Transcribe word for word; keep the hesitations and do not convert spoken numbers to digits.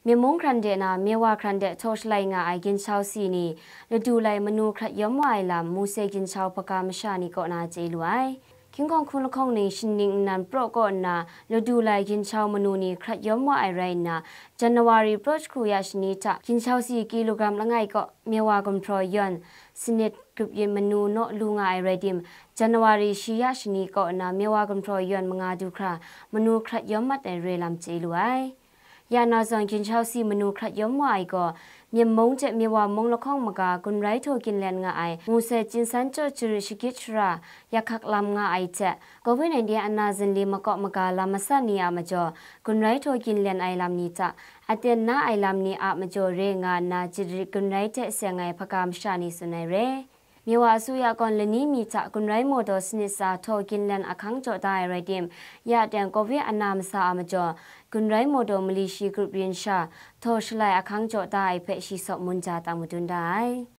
Myen mung hkran de na, Myewa hkran de htaw shalai nga ai ginshau si ni, ladu lai manu hkrat yawm wa ai lam, Muse ginshau hpaga masha ni kaw na chye lu ai. Hkying hkawng hkun lahkawng ning shingneng nnan praw kaw nna, ladu lai ginshau manu ni hkrat yawm wa ai rai nna, January praw jahku ya shani hta ginshau si kilogram langai kaw, Myewa gumhpraw yawn, sanit grup yin manu naw lu nga ai rai tim, January shi ya shani kaw nna, Myewa gumhpraw yawn manga du hkra, manu hkrat yawm mat ai re lam chye lu ai. Ya na zawn, ginshau si manu hkrat yawm wa ai gaw, Myen mung hte Myewa mung lahkawng maga gun rai htaw ginlen nga ai, Muse Jinsan Chyaw Chyarit Shagit Shara yakhak lam nga ai hte, covid nineteen ana zinli makawp maga lam masan ni a majaw, gun rai htaw ginlen ai lam ni hta, aten na ai lam ni a majaw re nga nna, jit rit gun rai hte seng ai hpaga masha ni tsun ai re. Myewa asuya gawn lani mi hta gun rai mawdaw sanit tsa htaw ginlen ahkang jaw da ai rai tim, ya teng covid ana masa a majaw, gun rai mawdaw mali shi grup yin sha, htaw shalai ahkang jaw da ai hpe shi sawp mun ja tam madun da ai.